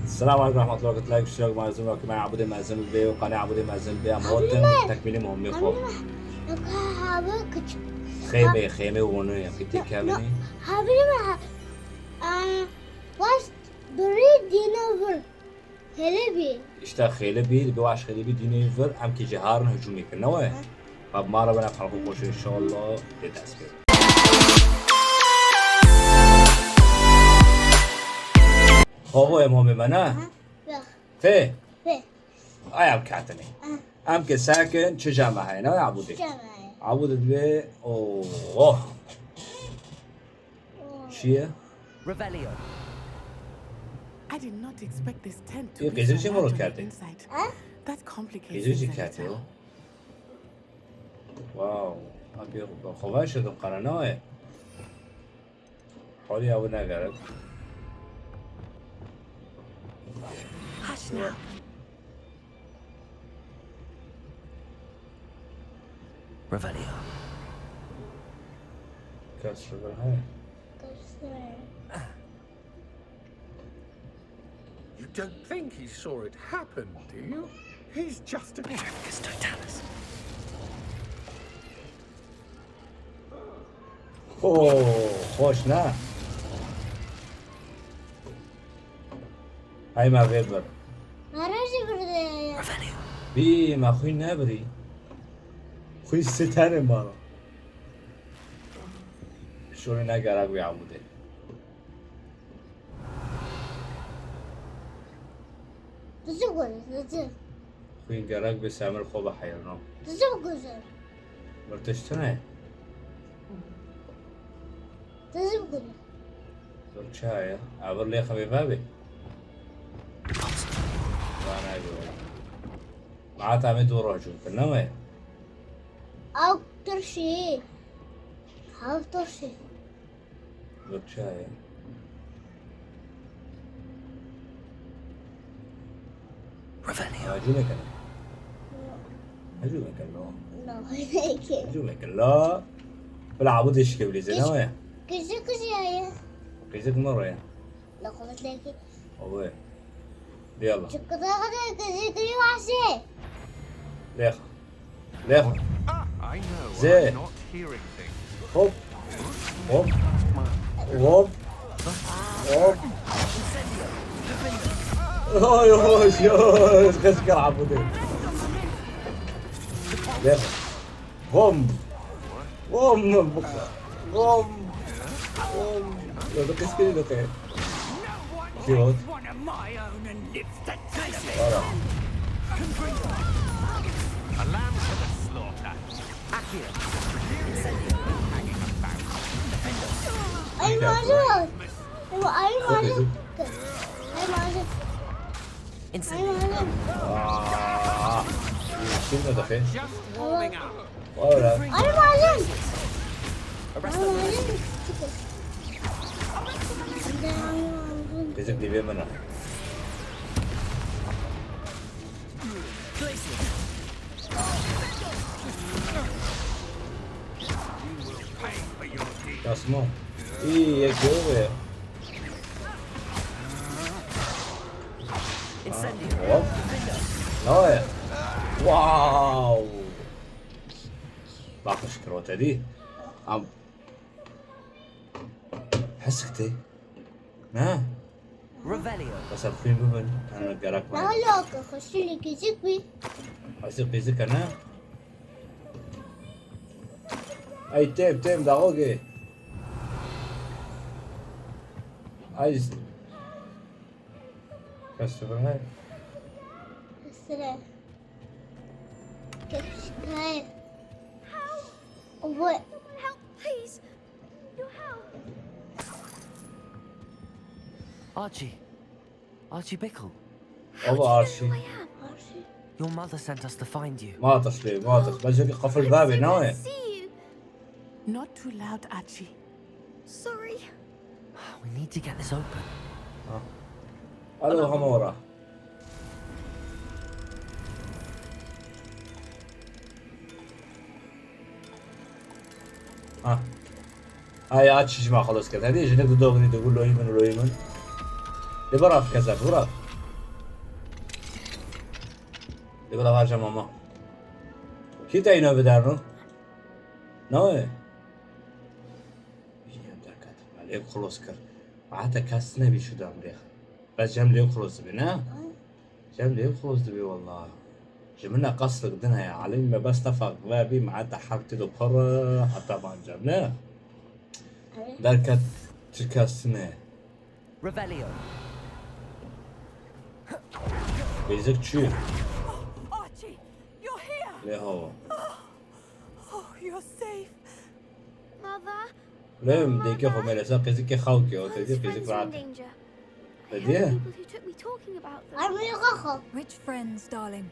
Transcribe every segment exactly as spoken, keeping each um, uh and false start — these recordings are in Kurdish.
Selam aleykum rahmetullah rahmetullah. Kusura bakma, mezun bakma, Abdê mezun be, qane Abdê mezun be, ama o tem tekmili muhimmi xo. Xême, xême wonu ya, ki tek kevini. Haberi mi? Baş biri dine vur. Hele bir. İşte hele bir, bir baş hele bir dine vur, em ki ciharın hücum yekir, ne var? Abi mara bana kalkıp koşuyor inşallah. Yeter. Xwe em homê me ne? Aha, bak. Fê? Fê. Ay em ketine. Aha. Em ke sekin çi jeme heye ne Abûdê? Çi jeme heye? Abûdê dibe, oh. Oh. Çi ye? Revelio. I did not expect this tent to be so large on the inside. Ê, qêzir jî mirov kerde. That complicates things a little. Qêzir jî kerde o. Wow. Abi xwe şidin qara ne ye? Holî ew negerek. Hush now. Revelio. Kes Revelio. You don't think he saw it happen, do you? He's just a... Just don't tell us. Oh, xweş ne? Hey me vê bir. Mara jî birde. Bî me xwî nebirî. Xwî sitene mara. Şorê ne gerek wî Abûdê. Dizi were, dizi. Xwîn gerek bi semir xwe biheyirno. Dizi biguzer. Bir tişt tune. Dizi biguzer. Bir çaye. Ev lê xwe vebe. Vana göre. Maat amê dû rojû. Ne mi? Ew tirşî. Ew tirşî. Wek çaye. Revelio. Hecû nekene. Hecû nekene. No, hecû nekene. Hecû nekene. Bila Abûdê şikevlî zêne waya. Kızı kızı ya. Kızı kuma waya. La kuvvet leki. Owe. Dê Allah. Çıkıda kadar kızı kızı vahşi. Lêx. Lêx. Zê. Hop. Hop. Hop. Hop. Oy, oy, oy. Kes kar Abûdê. Lêx. Bom! Bom! Bom! Bom! Lo, lo que es que lo que. Cute. Voilà. A lamb for the slaughter. Accio. Incendio. Ay, Mario. Ay, Mario. Ay, Mario. Incendio. Aa, kim ne dakika? Just warming up. Voilà. Ay, Mario. Arrest the noise. Bizim dibe mana. Place it. You will pay for your deeds. Yasmo. İyi, ya, görüyor ya. Incendio. Hop. Defender. Ne o ya? Wow. Bak, şükür o dedi. Am. Hesik te. Ne? Revelio. Bes em xwîn bibin. Em gerek ne? Ne alaka? Xweşî li gecik bî. Hesik gecik ne? Ay, tem, tem, daxo ge. Ay. Kes sıfır ne? Sıra. Geçti. What? Someone help, please. Your help. Archie. Archie Bickle. How do you know who I am? Archie. Your mother sent us to find you. Ma tiştê, ma tiş. Bence ki qefil babê, ne? Not too loud, Archie. Sorry. We need to get this open. Ha. Alo, hema wara. Ha. Ay, aç, ji me xelas kir. Hadi, jinik dû dogirî, dû loyî min, loyî min. Li bira keze, bira. Li bira harca mama. Kî te îna biderno? Nayê. Yem derket. Me lê xilos kir. Me heta kes nebî şu dem lê. Bes cem lê xilos dibî, ne? Cem lê xilos dibî walla. Ji min re qesrik din heye. Elî me bes tefaq vebî, me heta herb tê do pir, heta ban cem, ne? Derket, tu kes ne. Revelio. Bêzik çû. Archie, you're here. Lê hawa. Oh, you're safe. Mother. Lê em dêke xwe mêle ser qêzikê xew ke, o te dî qêzik rahat. Te dî? Which friends, darling?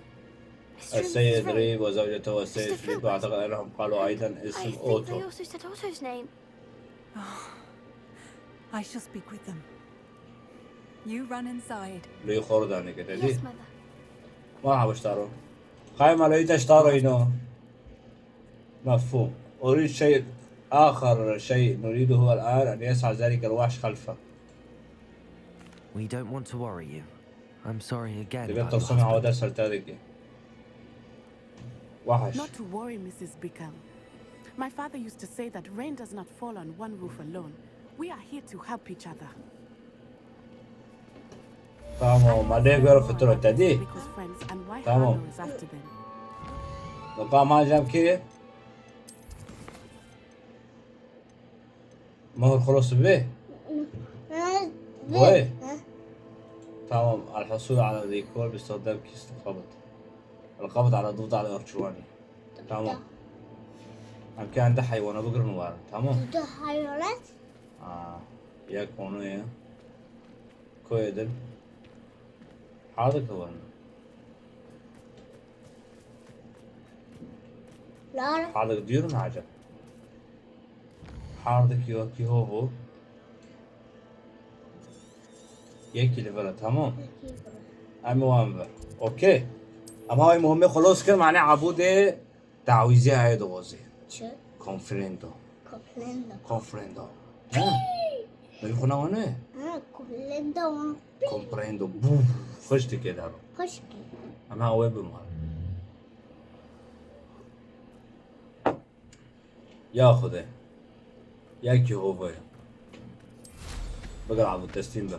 السيد ريف وزوجته والسيد فيليب، وأعتقد أنهم قالوا أيضًا اسم أوتو. I shall speak with them. You run inside. Lê xor danê ke te dî. Yes, mother. Merhaba ştaro. Qayma lê te ştaro îno. مفهوم. أريد شيء آخر، شيء نريده الآن أن يسعى ذلك الوحش خلفه. We don't want to worry you. I'm sorry again. Divê tilsimê awa der ser te dike. Wahş. Not to worry, Missus Bickham. My father used to say that rain does not fall on one roof alone. We are here to help each other. Tamam, ma lê gor fitro te dî. Tamam. Niqaş ma cem kê? مهر خلص به؟ Boy. Tamam. الحصول على الديكور باستخدام كيس القبض. القبض على ضفدع الأرجواني. Tamam. Em kê enda heywana bigirin û werin. Tamam. ضفدع حيوانات؟ Aa, yek onu ye. Koyedin. Hardik werin. Lar. Hardik diyorum acaba. Hardik yok, yok bu. Yekî li vir e, tamam. Yekî li vir e. Em wan vir. Okey. Em havê muhimê xwe los kir, mane abûdê tawîzê ayê diwozê. Çi? Confrendo. Confrendo. Confrendo. Ha? Beri xwe nawane? Ha, confrendo. Comprendo. Bû. Xweş dike daro. Xweş dike. Em ha wê bimarin. Ya Xwedê. Ya Kîhova ye. Bigira abû, teslîm be.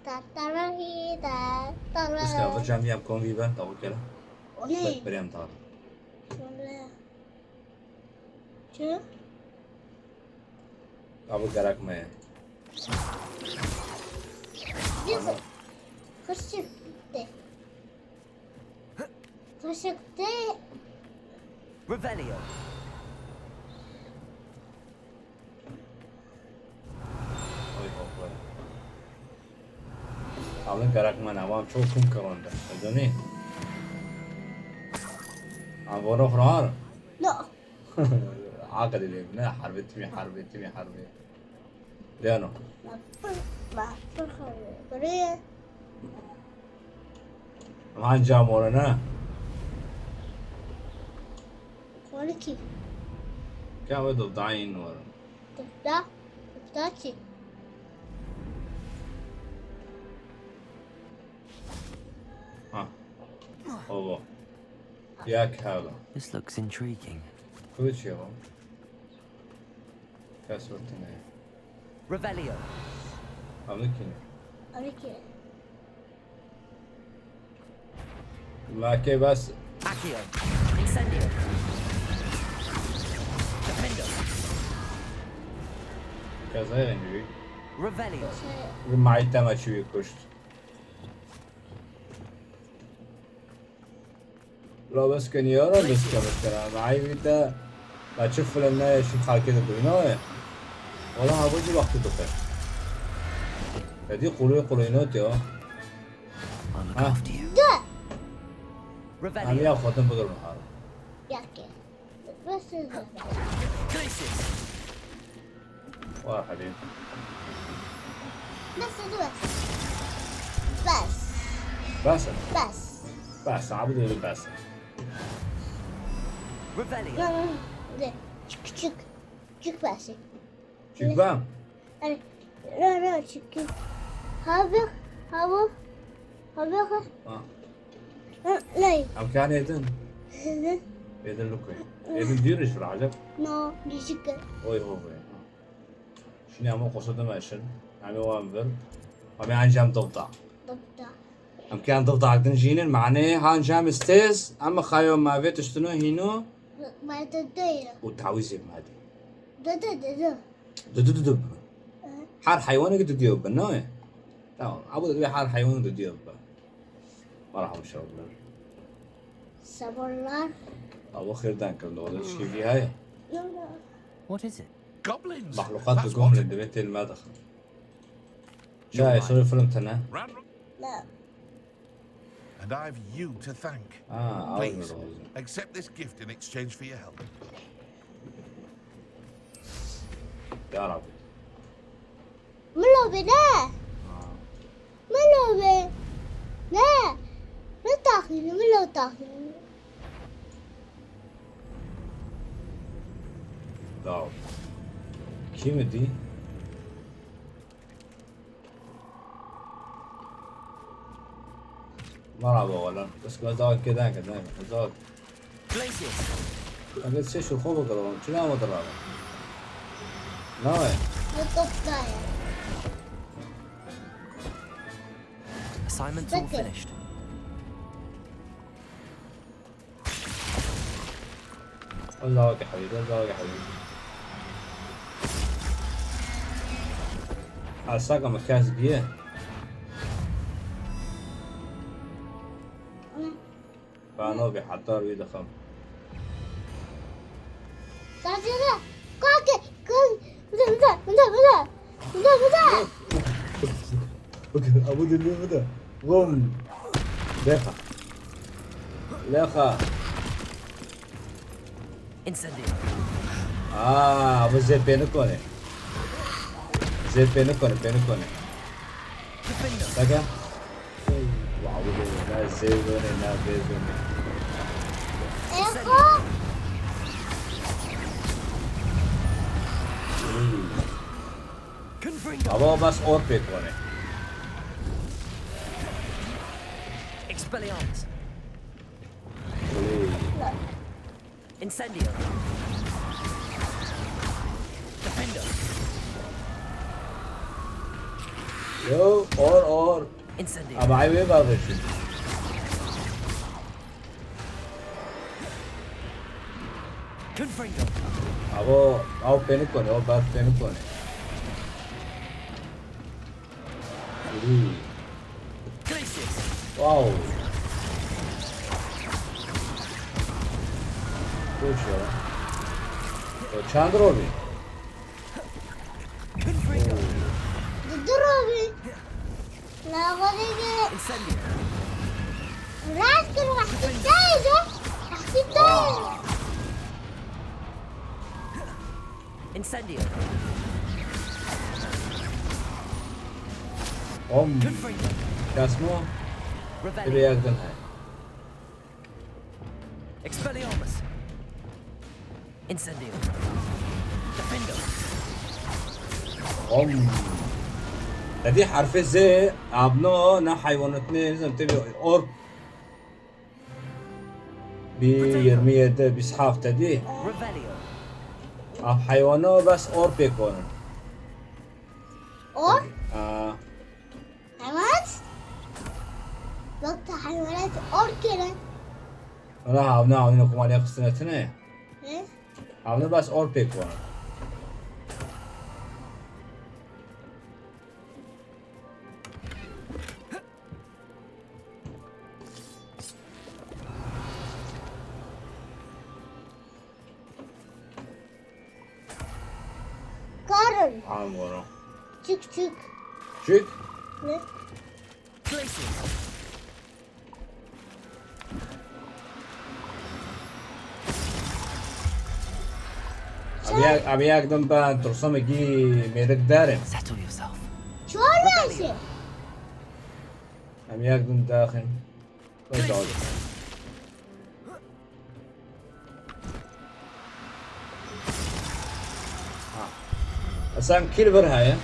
Tatarahi, tatara. Uska, vir cem yem konvî be, tavuk kere. O ne? Be, berem tar. Şöyle. Çi? Abû gerek me ye. Xweşik de. Xweşik de. Revelio. Oy, oy, oy. Alın gerek me ne, wan çok kum kırıldı. Ödeni. Am vono xrar. No. Aqilî lê ne, herbê timî, herbê timî, herbê. Deno. Van camore ne? Quality. Ka we do dayin were. Da, da çi? Ha. Ova. Yak hala. This looks intriguing. Kılıç ya. Kes ortine. Revelio. Alıkin. Alıkin. Lake bas. Accio. Incendio. Defendo. Kazaya rengi. Revelio. Rumayta maçı kuşt. La bes ke niyara bes ke bes ke. Ma eyvî te, ma çi film ne, şî xakê de bîna ye. Wala hava jî wextî dixwe. Edî qulê qulê not ya. Ha. Revelio. Hemiya xwe din bigirin har. Yake. Bes. Crisis. Wah, Halil. Bes, bes. Bes. Bes. Bes. Bes, abi dedi bes. Revelio. Küçük, küçük. Küçük bes. Küçük ben. Yani, Ra ra çiki. Havi, havo, havi ha. Ha. Ha, lay. Em kan êdin. Hı hı. Êdin lukoy. Êdin diyuriş bir acem. No, gijike. Oy ho be. Şimdi ama kosa demeşin. Ama o an ver. Ama ancam dovda. Dovda. Em kan dovda din jînin, mane han cam stêz, ama xayo ma vê tiştino hîno. Ma de de ya. Û tawîzê ma de. De de de de. Dudu dudu. Her heywanekî duduyo bi, ne? Tamam. Abu da her heywanekî duduyo bi. Merhaba şevler. Sabırlar. Abo xêrdan kirin, o da şivî heye. What is it? Goblins! Mahlukat bi gomle divê tên me dixin. Çay, sorry, film tene. Ran- And I've you to thank. Ah, please, accept this gift in exchange for your help. Ya Rabbi. Milo be ne? Ah. Milo be. Ne? Ne taxînî, milo taxînî. Dao. Kî mi dî? Merhaba oğlum. Kız kız daha keden keden. Kız daha. Places. Eger se şu xo bikir oğlum. Çuna mı dırar? Ne? Ne toplayın? Assignment's all finished. Allah'a emanet, Allah'a emanet. Asaka mı kes diye. Bano bir hatar bir dakika. Sacira, kalk, kalk. Bıda, bıda, bıda, bıda. Bıda, bıda. Bakın, abu dönüyor bu da. Vum. Leha. Leha. Incendio. Aa, abu zê pê nikone. Zê pê nikone, pê nikone. Defender. Taka. Wow, na zê zone, na zê zone. Echo. Confringo. Abo bas or pê kone. Expelliarmus. Incendio. Defender. Yo, or, or. Incendio. Ama ay ve bavreşin. Confringo. Abo, aw pê nikone, o bas pê nikone. Ooh. Glacius. Wow. Good shot. O çand robi. Confringo. Dudu robi. La vadege. Incendio. Rast kir, wahdi tayo. Wahdi tayo. Incendio. Om. Confringo. Kasmo. Revelio. Ebe yakdın hay. Expelliarmus. Incendio. Defendo. Om. Tedî harfê Z, abno, na hayvanatine, nizam, tebi or. Bi yirmi yedi, bîst heft tedî. Revelio. Ab hayvano bas or pê konin. Or? Aa. Hayvanat? Bak da hayvanat or kere. Ana havne havne kumaliya kısmetine. Ne? Havne bas or pê konin. Karın. Amoro. Çık çık. Çık. Ne? Abi ya, abi ya, gidin ben tursam ki merak derim. Settle yourself. Çor versin. Em yek din daxin. Wek dawet. Ha. Esen kil vir heye.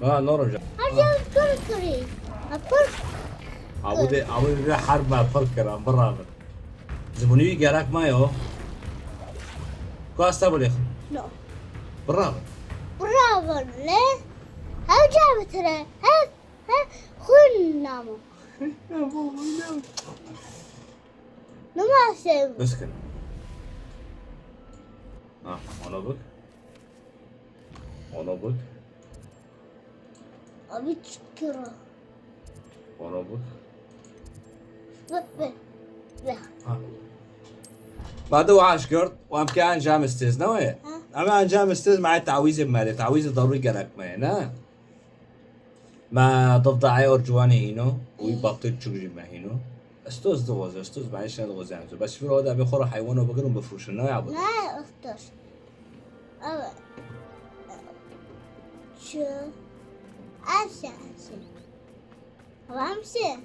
Ha, ne olacak? Hadi kur kuri. Kur. Abu de, abu de her me pir kir, em birabin. Zimunî wî gerek me yo. Ku asta bu lêxin. No. Birabin. Bravo le. Hev cavitire. Hev. Hev. Xun namo. Numa sev. Biskin. Ha, ona bak. Ona bak. Abi çıkıyor. Ona bak. Bak bak. Bak. Ha. Bade waş kurt, wan ke ancam istiz, ne wê? Ha. Ama ancam istiz, ma tawîzê me, tawîzê darû gerek me, ne? Ma ضفدعê orcuwanê hîno, wî baktê çûk jî me hîno. Estos dixwaze, estos ma işe dixwaze. Bes şifre oda be xora heywana bigirin bifrûşin, ne ya bu? Ne istiyorsun? Evet. Şu. Aşağısı. Ramsi.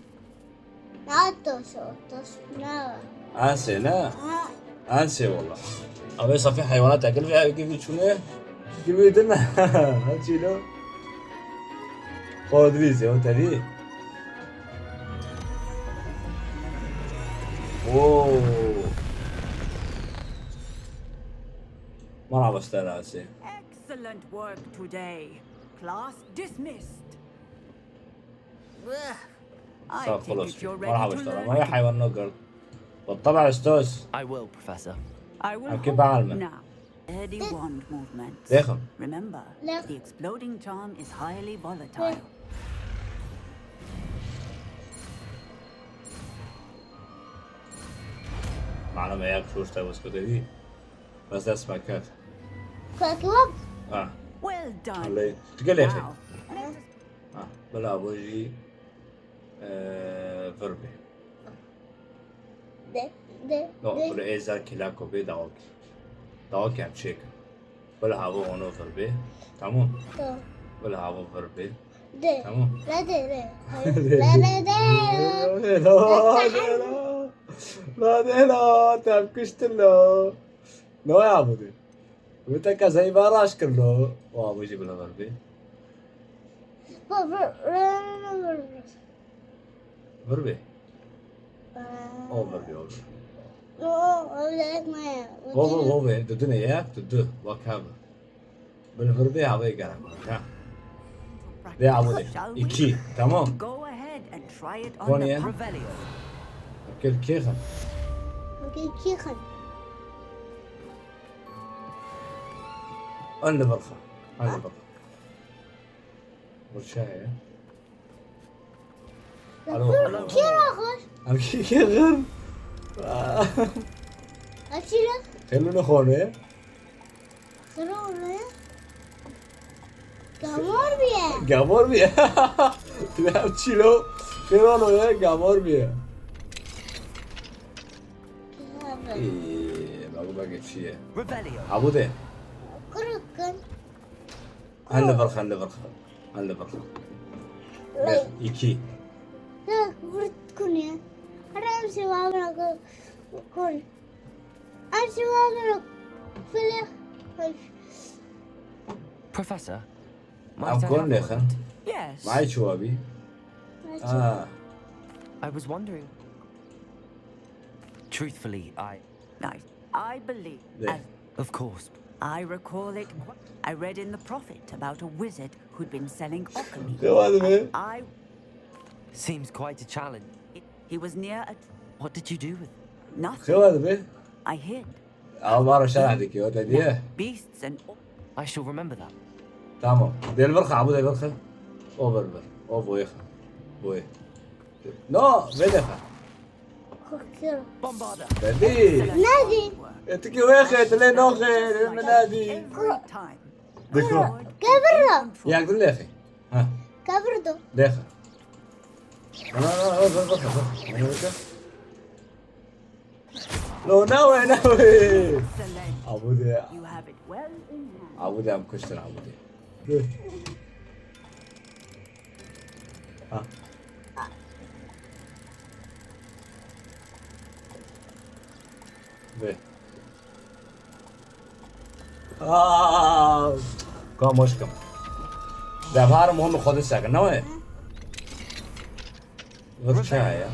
Ne atıyorsun? Atıyorsun. Ne var? Ansê, ne? Ha. Ansê wala. Abi safê heywanat ekil ve ev gibi çûne. Gibi din. Ha çilo. Xodrîz ya tevî. Oo. Merhaba Stella Ansê. Excellent work today. Class dismissed. I Sağ take it olasın. you're Merhaba ready to Stella. learn. Vay hayvanına gördüm. بالطبع أستاذ. I will, Professor. I will Okay, hold Barman. Now. Steady wand movements. Lêxin. Remember, Lêx- the exploding charm is highly volatile. معلومة ياك شو اشتغل بس كده دي. بس ده اسمها كات. Kalk bak. اه. Well done. Allez. تقول يا اخي. Now, اه. بلا بوجي. آه. Verbe. De. De. No, De. بلا ايه زار كلاكو بي داوك. داوك يعني تشيك. بلا هاو هونو verbe. تمام. Tamam. بلا هاو verbe. De. تمام. La de de. La de de. لا لا لا لا لا لا تبكشت له. لا يا عبودي. وانت كزي براش كله. وابو جيب له verbe. Bu bu. Verbe. Aa, O verbe o. o o. Wo wo wo ve. Düdüne ya. Düdü. Bak abi. Böyle verbe abi gerek var. Ha. Ve abi de. Shall we? İki. Tamam. Go ahead and try it on Konya. the Revelio. Kir kêxin. Okey, kîxin. An li birxa. An li birxa. Burçaya. Alo. Kî raxir? Am kîxin. Açıyla. Xêlûne xone. Xirone. Gamor bîye. Gamor bîye. Em çîlo. Xêlûne ye, gamor bîye. Eee, bak bak geçiye. Revelio. Abu de. Kurukkın. Helle bak, helle bak. Helle bak. Bir, iki. Bak vurt kunuya. Her şey var bırak. Kun. Her şey var bırak. Fili. Professor, Am might I kon have a lêxin. moment? Yes. May çû abî. Ah. I was wondering. Truthfully, I. Nice. I believe. Yeah. I, Of course. I recall it. I read in the Prophet about a wizard who'd been selling alchemy. Xewa dibe. I. Seems quite a challenge. He was near a. What did you do with? Nothing. Xewa dibe. I hid. Ama baro şerh dikî, o te diye. Beasts and. I shall remember that. Tamam. Del bir xabu, del bir xabu. O bir bir. O boy. Boy. No, vede xa. Korkuyorum. Bombarda. Dedi. Nadi. Etiki ve xe, tele no xe, me nadi. Every time. Dikro. Kıvırla. Yak din lexe. Ha, Kıvırdım. lexe. Ana, ana, ana, bak, bak, bak. Ana, bak. No, no way, no way. Excellent. Abu de. You have it well in hand. Abu de am kuştun Abu de. Dur. Ha. Ve. Aa, kam hoş kam. Devhar muhim xwe dise ne wê? Vir çi heye?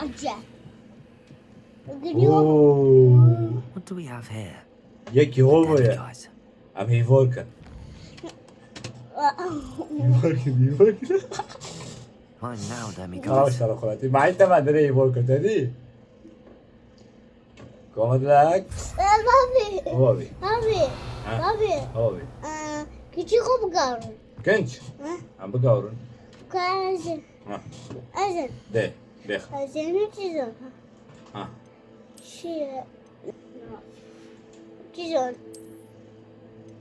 Ace. Oo. What do we have here? Yekî hov ye. Guys. Em hîvor kin. Hîvor kin, hîvor kin. Fine now, Demi, Kal guys. şerefati. Maî te ben dirê hîvor kin te dî. Komet lak. Babi. Hova bî. Babi. Ha. Babi. Hova bî. Küçük o bu garın. Genç. Ha? Em bigarûn. Kazın. Ha. Azın. De. Dex. Azın çizim. Ha. Şey. Çizim.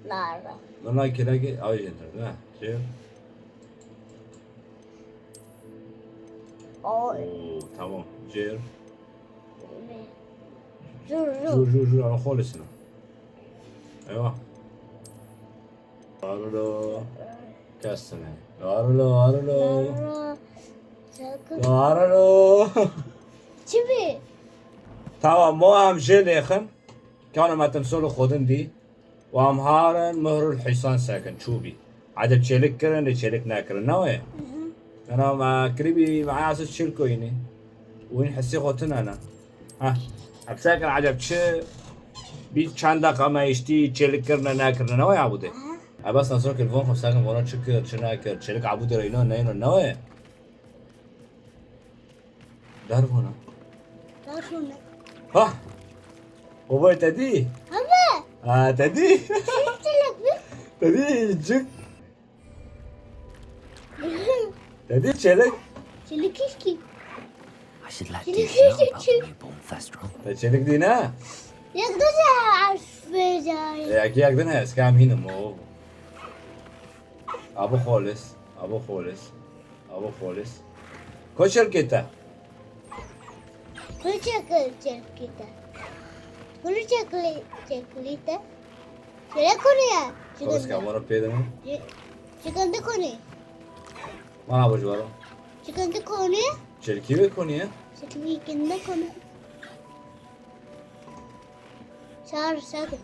Lara. Bunlar kiraki avicendir değil mi? Şey. O. Oo, tamam. Cer. Jur Jur jur. jur jur ama xolisine. Eyvah. Arlo. Kestine. Arlo, arlo. Lara. Sakın. Arlo. Çibi. Tamam, mo em jê lêxin. Kano me temsol xodin dî. Û em harin Mihrul Hîsan sekin, çûbî. Edeb çêlik kirin, lê çêlik nekirin, ne wê? Ena me kiribî, me ayasız çil koyînî. Û hîn hesê xwe tune ne. Heh. Em sekin edeb çi? Bî çend deqa me îştî çêlik kirine, nekirine, ne wê Ebûdê? Ebes nasok li von xwe sekin, vona çi kir, çi nekir, çêlik Ebûdê re îno, neyno, ne wê? Dervona. Daha sonra. Ha! Oboy te dî? Ama. Ha, te dî? Çilek mi? Te dî cik? Te dî çêlik? Çilek ki. I should let Dee know about the newborn first, right? Te çêlik dî ne? Yakında sen aşfecay. E, yek yek din ez kam hînim o. Abo xolis, abo xolis, abo xolis. Ko çêlkê te? Kulu çekil çekil te. Kulu çekil çekil te. Çilek konu ya. Xolis ka mora pêdin. Çikinde konu. Mana bo jwaro. Çikinde konu. Çêlkî wê konî ye? Çikinde konu. Çar sakin.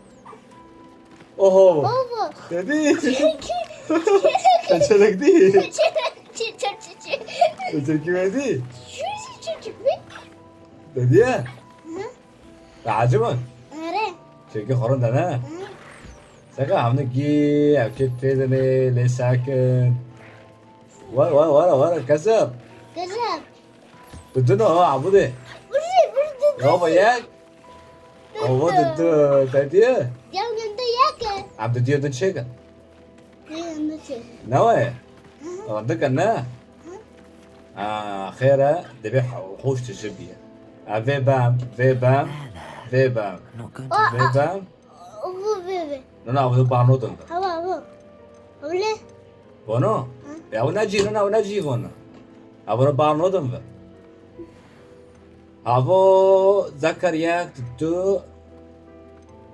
Oho. Baba. Te dî? Te çêlek dî? Te çêlkî wê dî? Te dî ye? Te acibin? Are. Çêlkî xwe rin de ne? Seka hemdikî, ev kê tê dinê, lê sakin. Were, were, were, were, kezeb. Kezeb. Tu dino ha, Ebûdê. Burası, burası. Ya baba yek. Ava tu tu, te diye. Ya yanında yak. Em tu diye din çêkin. Yanında çek. Ne wê? Rindik e ne? Ha, xêr e, divê hoş tu ji bî. E, vê bem, vê bem, vê bem, Not good. Aa, vê bem. Bu bebe. Nuna, ew bar nodin. Hava bu. Öyle. Bono? Ya ew ne cî, nuna, ew ne cî bono. Ew bono bar nodin ve. Havo zekar yek, tu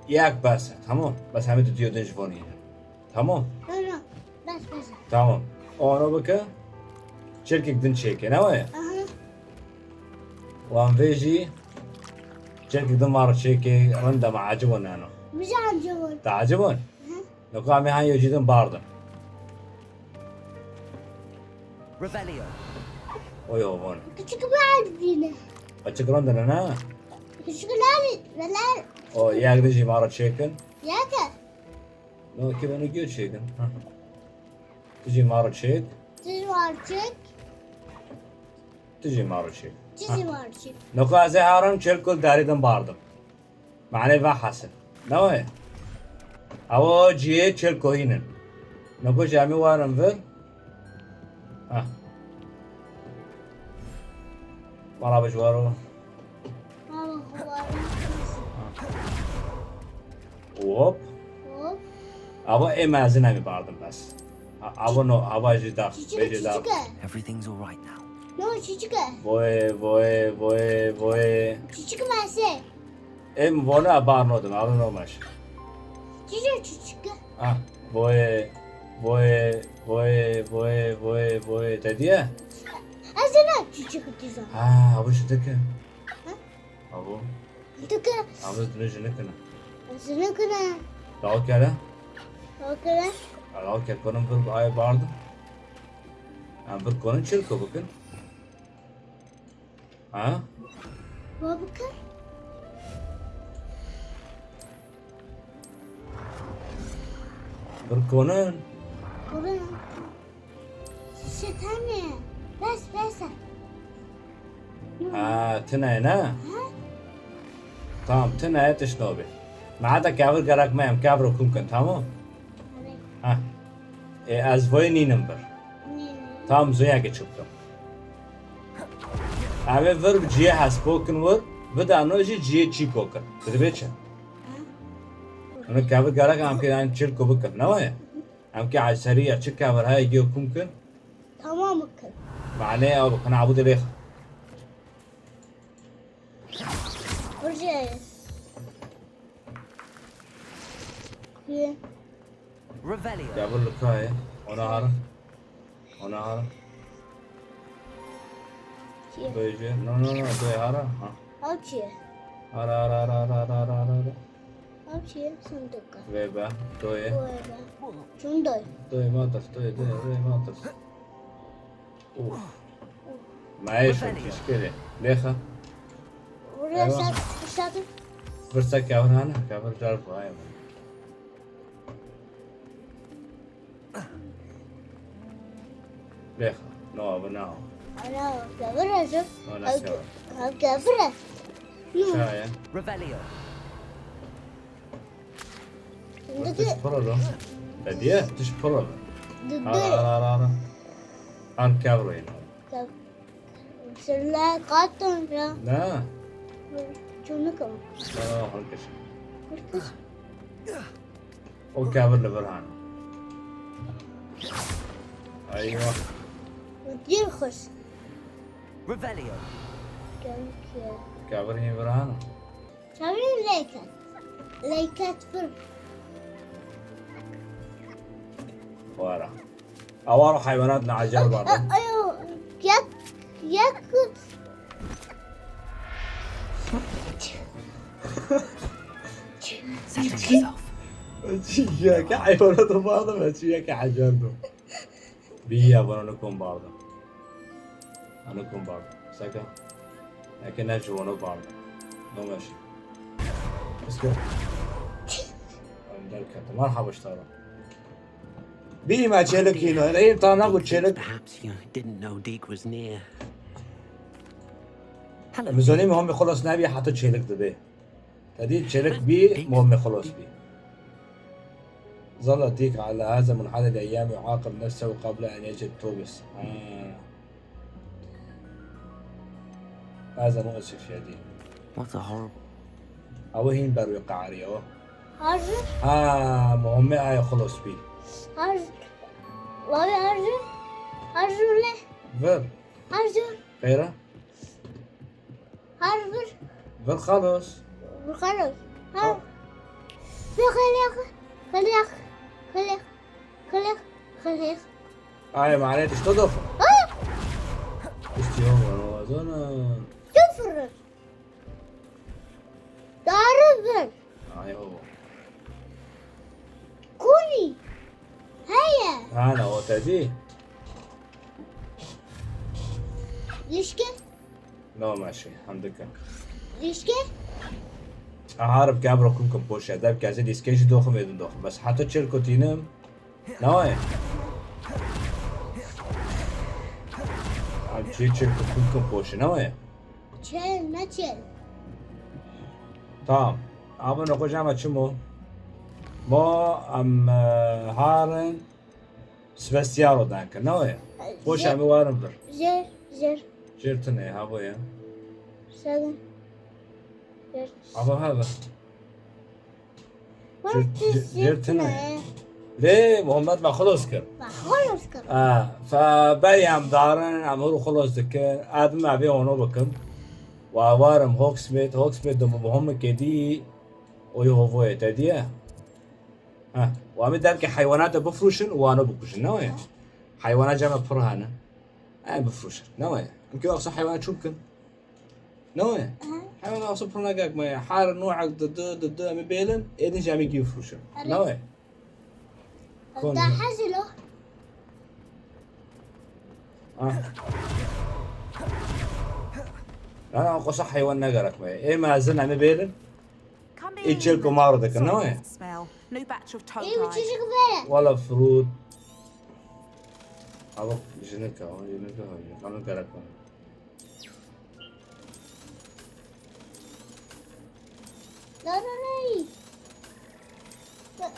yek bes e. Tamam. Bes hemî tu diyo din ji bonî. Tamam. Öyle. Bes bes. Tamam. Ono bike. Çirkik din çêke, ne weye? Aha. Wan vê jî çirkik din mar çêke, rinde me acibon nano. Bize acıvın. Te acibon? Niko em ê hanya jî din bardin. Revelio. Oy ovan. Küçük bir acıvını. Açık rinde ne ne? Küçük lali. Lali. O yek din jî mara çêkin. Yaka. No ki bana göç çêkin. Ha. Tu jî mara çêk. Siz var çek. Tu jî mara çêk. Siz var çek. Niko ez ê harim çêl kul darî din bardim. Mane ve hasil. Ne weye? Ew ciyê çêl kohîn in. Niko jî em ê werin vir. Ha. Mala bi ji waro. Ama var. Hop. Hop. Ava ê mezin em ê bardim bes. A-, ava no, ava jî da. Çiçik Bê jî da. çiçik. Everything's all right now. No çiçik. Boye, boye, boye, boye. Çiçik mase. Em vona bar nodim, ava no maş. Çiçik çiçik. Ah, boye, boye, boye, boye, boye, boye. Te diye? Azına çiçik dizan. Ha, ava şu dike. Ava. Dike. Ava dine jine kine. Azına kına. Daha kere? Okey. Ara okey, konin bir ay bardım. Ha, bir konin çirko bakın. Ha? Baba bakın. Bir konin. Konin. Şişe tane. Bes, bes. Ha, tine ne? Ha? Tamam, tine tişt nabê. Me heta kevir gerek me, em kevir kum kin, tamam? Evet. Ha. E, ez voy nînim bir. Nînim. Tamam, zuyakê çi bikim. Em ê vir bi cihê hespo kin wir, vida no jî cihê çîko kin. Dibe çi? Ha. Onu kevir gerek em kê yan çirko bikin, ne waye? Em kê eyseriya çi kevir heye giyo kum kin? Tamam kin. Mane ew bikin, abu dilêx. Burcu. Ye. Revelio. Kevir li ka ye. Ona hara. Ona hara. Çi? Doyê jê. No, no, no. Doyê hara. Ha. Ew çi ye? Hara, hara, hara. Ew çi ye? Sindoka. Vê be. Doyê. Vê be. Çûn doy. Doyê ma tir. Doyê, doyê, doyê ma tir. Uf. Ma ye şo kişkere. Lexa. Buraya Eyvah. Sen, sen. Birsa kevir hana. Kevir car vay. Lexa. No, bu no. Ana, kevir acı. Ana, kevir. Kevir. Çaya. Revelio. Tiş pir e lo. Hediye, tiş pir e lo. Ara, ara, ara, ara. An kevir ino. Sirle katon ya. Ne? Çunukum. Aa, halkış. Halkış. O kevir li vir hana. Eyvah. Dîr xweş. Revelio. Kevir hîn vir hana. Çavî leyket. Leyket vir. Wara. Awar hayvanat ne acel bardan. Ayo, yek, yek. Settle yourself. Çiyeke hayvanat bardan, çiyeke acel do. Bî ya vana nikom bardan. Nikom bardan. Seka. Eke ne ji vana bardan. No meşi. Eske. Derkete. Merhaba işte. Bî me çêlik hîno. Ê, ta nago çêlik. Perhaps you didn't know Deek was near. Hello. Min zonî Muhammed Xulos nebî heta çêlik dibê. Tedî çêlik bî, Muhammed Xulos bî. ظل ديك على هذا منحدر الأيام يعاقب نفسه قبل أن يجد توبس. Ha. هذا مؤسف يا ديك. What a horrible. Ew hîn ber wî qeherî ew. Harcı. Ha, Muhammed ay Xulos bî. Harcı. Lavi harcı. Harcı le. Ver. Harcı. Xeyra. Har vir. Vir xalos. Vir xalos. Ha. Ha. Vir xelek. Xelek. Xelek. Xelek. Xelek. Ay, mane tişto dof. Ha. Tiştî yo, wazana. Sıfır. Darı vir. Ay, o. Kuni. Heye. Hana, o tedî. Lişke. No meşî, hem dike. Lişke. Aha, rib gel bro kum kum poşe. Deb kezê lîskê jî doxim êdin doxim. Bes heta çêl kutînim. Ne waye? Abi çê çêl kum kum poşe. Ne waye? Çêl, ne çêl? Tamam. Abi ne kocama çim o? Mo em e, harin. Sibestiyaro danke, ne ye? Poşa mi warin vir. Jer, jer. Jer tine, ha bo ya. Seven. Jer. Ava ha vir. Jer tine. Lê Muhammed me xelos kir. Me xelos kir. Ha, fe berî em darin, em hûr xelos dikin. Adim me vê ono bikim. Wa warim Hogsmeade, Hogsmeade de muhim kedi. Oy hovoye te diye. Ha, û em ê derkê heywanatê bifrûşin û wano bikujin, ne weye? Heywana cem e pir hene. Em bifrûşin, ne weye? Em kê wexso heywana çû bikin. Ne weye? Aha. Heywana wexso pir negek me ye. Her noek di du, di du em ê bêlin, êdin jî em ê gî bifrûşin. Erê. Ne weye? Kon. Daha hazır o. Ah. Lan, o qasa hayvan ne gerek be? Ê mezin, em ê bêrin. Ê çil kumar dikin, ne wê? Smell. New batch of tongue. Ê, çişik be. Wala fruit. Ama jinik, ama jinik, ama jinik. Ama gerek be? La, la, la. La,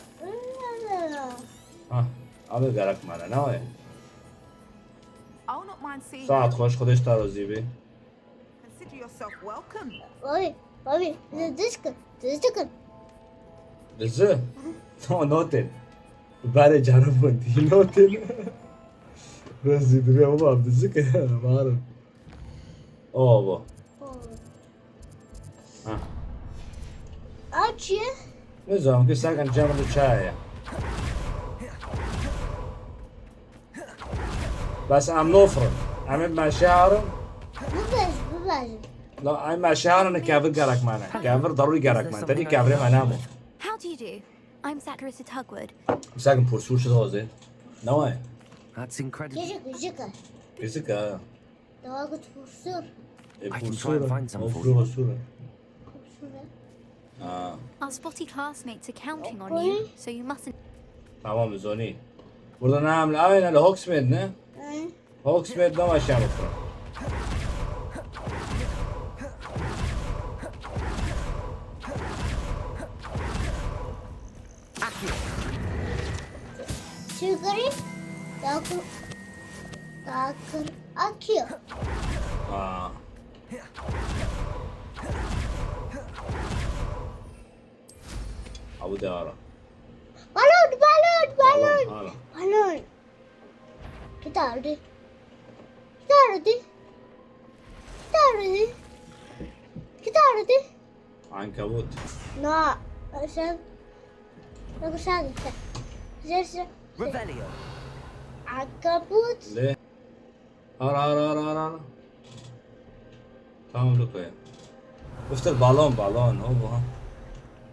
la, la. Ha, abi gerek mane, ne o ya? I'll not mind seeing Saat you. Hoş, Xwedê ji te razî be. Consider yourself welcome. Abi, abi, diz dikin, diz dikin. Dizi? No, notin. Bare canım bu, değil notin. Razî dibe oba, dizi ki, varım. O bu. Ha. Aç ye. Nizam ki second cem li çaya. Bes em nofrin. Em ê meşe herin. Bibêj, bibêj. La, em meşe herin kevir gerek mane. Kevir darûrî gerek mane. Tedî kevirê me namo. How do you do? I'm Sakarissa Tugwood. Second pursû şu doze. Ne wayê? That's incredible. Gecik, gecik. Gecik ha. Daha gut pursur. E, I can try and pursur. Find some for you. Pursur, pursur. Pursur. Ha. Our spotty classmates are counting on you, so you mustn't. Tamam, Zoni. Burada ne hamle? Aynen, Hogsmeade ne? Hı. Hogsmeade ne başlayalım? Akio. Sugary, Doctor, Doctor Akio. Aa. Abu de ara. Balon, balon, balon. Balon, ara. Balon. Gitardı. Gitardı. Gitardı. Gitardı. Ankabut. Na, sen, sen, sen, sen, sen. Revelio. Ankabut. Le. Ara, ara, ara, ara, ara. Tamam, Luka ya. Biftir balon, balon, o bu ha.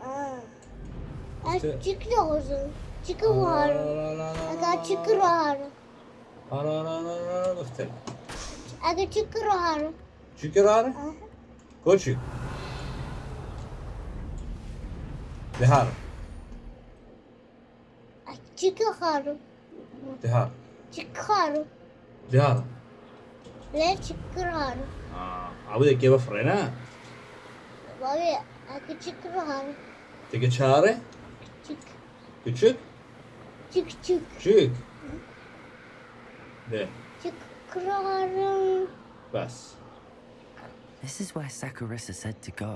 Aa. Biftir. Çık da olsun. Çık var. Ara, ara, ara, ara, ara. Aga çık var. Ara, ara, ara, ara, biftir. Aga çık var. Çık var? Aha. Koçi. Dihar. Çıkıyorum. Dihar. Çıkıyorum. Dihar. Ne çıkıyorum? Aa, abi de kebe frene. Abi, abi çıkıyorum. Teke çare? Çık. Küçük? Çık, çık. Çık. De. Çıkıyorum. Bas. This is where Sakurisa said to go.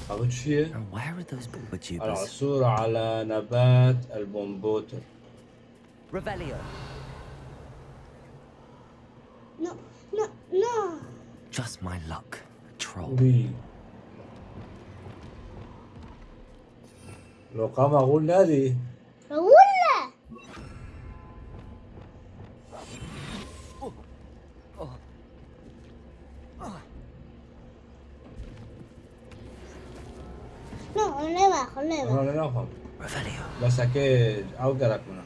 Abi çiye? And where are those Bombotubers? العثور على نبات البومبوتر. Revelio. No, no, no. Just my luck. A troll. Wî. Loqama xwe nedî. Wille. No, ne va, ne va. No, ne va. Revelio. Bes eke ew gerek min e.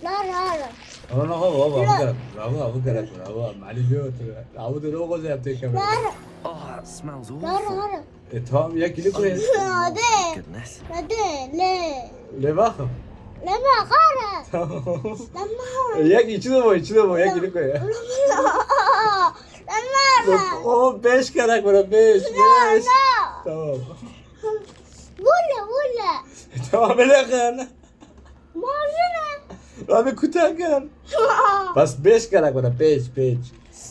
La, la, la. Ama ne hava, hava, hava gerek. Hava, hava gerek. Hava, mali diyor. Hava da ne olacak tek kamera. La, la. Oh, that smells awful. La, la, la. E, tamam, ya, gidip koy. Hadi. Goodness. Hadi, le. Le bakın. Le bakın. Tamam. Tamam. E, ya, içine koy, içine koy, ya, gidip koy ya. Tamam. O beş kere böyle, beş, beş. Tamam. Vurla, vurla. Tamam, öyle kan. Mazine. Abi, kutak kan. Bas beş kere böyle, beş, beş.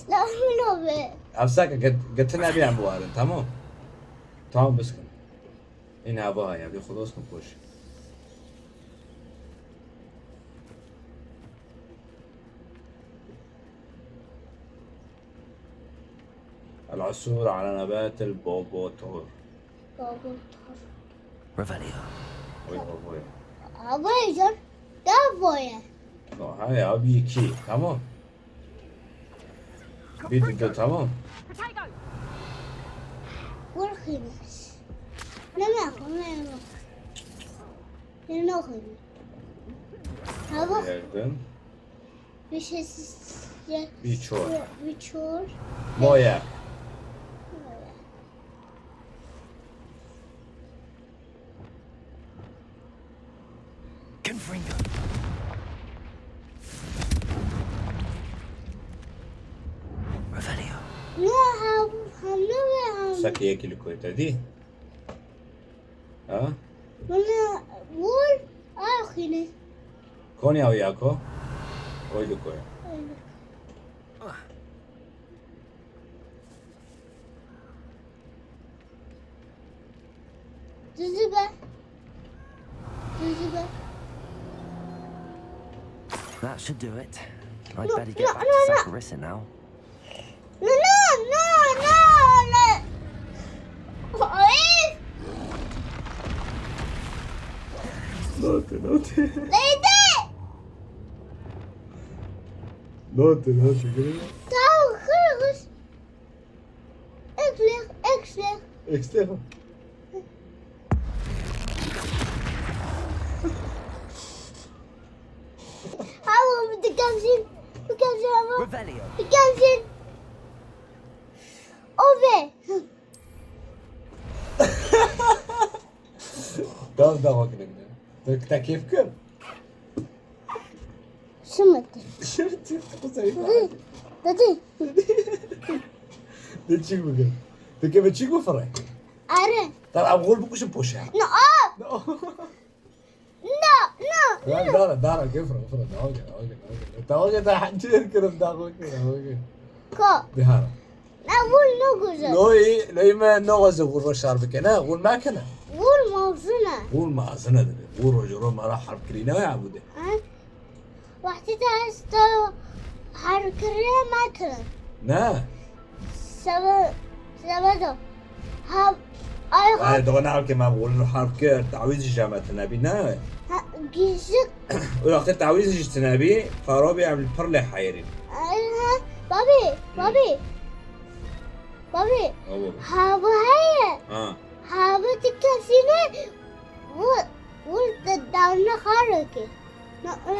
Tamam be. Efsaka, get-, getir ne bir an bu arada, tamam. Tamam, biz kan. Yine abi ha ya, bir kudos mu koş? العثور على نبات البوبوتور. Bobotor. Revelio. Oy, oy, oy. Abi, sen ne yapıyorsun? No, hayır abi, iki. Tamam. Bir, bir de tamam. Korkuyoruz. Ne mi yapalım, ne mi yapalım? Yine ne okudun? Hava. Yerden. Bir şey. Bir çor. Bir çor. Moya. Confringo. Revelio. Ne ha ha ne ve ha. Saki yekili koyta di. Ha? Bana vur. Ahine. Konya o yako. Oydu koya. Düzü be. Düzü be. That should do it. I'd better get back to Sakurissa now. No, no, no, no, no. Ay. Note, note. Leydi. Note, note. Gülüm. Tamam, kırılır. Ekle, ekle. Ekstra. Ama bir de gelsin. Bir gelsin ama. Revelio. Bir gelsin. O be. Tamam, tamam, bakın evine. Tak, tak, keyif kır. Şimdi. Şimdi çıktı bu sayı. Dedi. De çık bugün. Peki ben çık mı fırı? Arı. Tamam, abi gol bu kuşun poşa. No. No. No, no. Dara, dara, dara, gel fırı, fırı. Daha gel, daha gel, daha gel. Daha gel, daha hançer kırım, daha gel, daha gel. Ko. Dihara. Ne vur ne güzel. Loy, loy me ne gaze vur şar bikene, vur makene. Vur mavzuna. Vur mazına dedi. Vur o juro mara harp kirine ya bu de. Ha? Vakti de hasta harkırıya makine. Ne? Sebe, sebe de. Ha, ay ha, Ay, doğru ne halke ma vur harp kir, tawiz jamet nebi ne? ha, gizli. O vakti tawiz jit nebi, farabi em pir le hayrin. Ay ha, babi, babi. Babi, Abo. ha bu heye. Ha. Ha bu dikesine. Bu, bu da davna hareke. Na, na,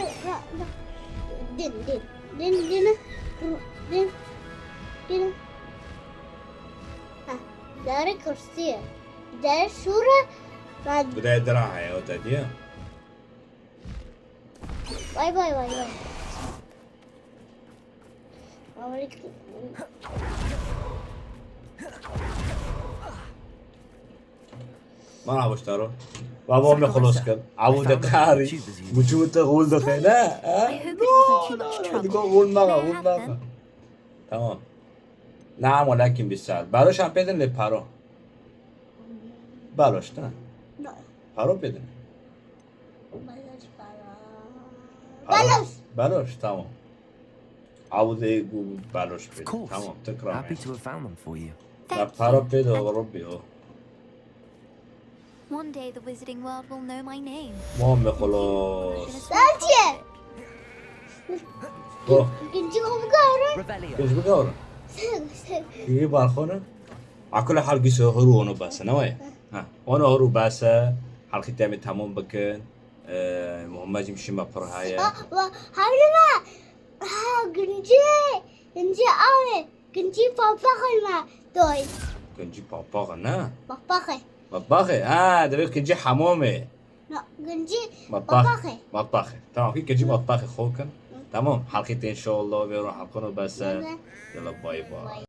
na. Din, din. Din, din. Din. Din. Ha, dare kursiye. Dare şura. Ben Bu da dira heye o da diye. Vay vay vay vay. Amerika. Mana boş taro. Baba me xelos kir. Abu de qari. Buçu te gol de xeyna. Ha? I hope it isn't too much trouble. Digo gol maga, May I gol have maga. them? Tamam. Naam, welakin bir saat. Baro şan pedin le paro. Baloş, tamam. No. Paro pedin. Baloş para. Paro. Baloş. Baloş, tamam. Abu de bu baloş pedin. Of course. Tamam, tekrar. Happy to have found them for you. Ya paro pedin, Rabbi o. One day the wizarding world will know my name. Muhammed xelos. Sence. Go. Güncü komutanı. Revelio. Geç bir kavra. İyi balkonu. Akula halgi sohuru onu basa, ne vay? Ha, onu horu basa. Halki temi tamam bakın. Ee, Muhammed jim şima pır haya. Ha, va, havlama. Ha, güncü. Güncü abi. Güncü papakma. Doy. Kinci papakı ne? Papakı. Papakı. Ha, demek kinci hamamı. No, güncü Matbah. papakı. Matbah. Tamam, ki kinci matbah xokin. Tamam, halki te inşallah ve halkonu basa. Yalla bay bay.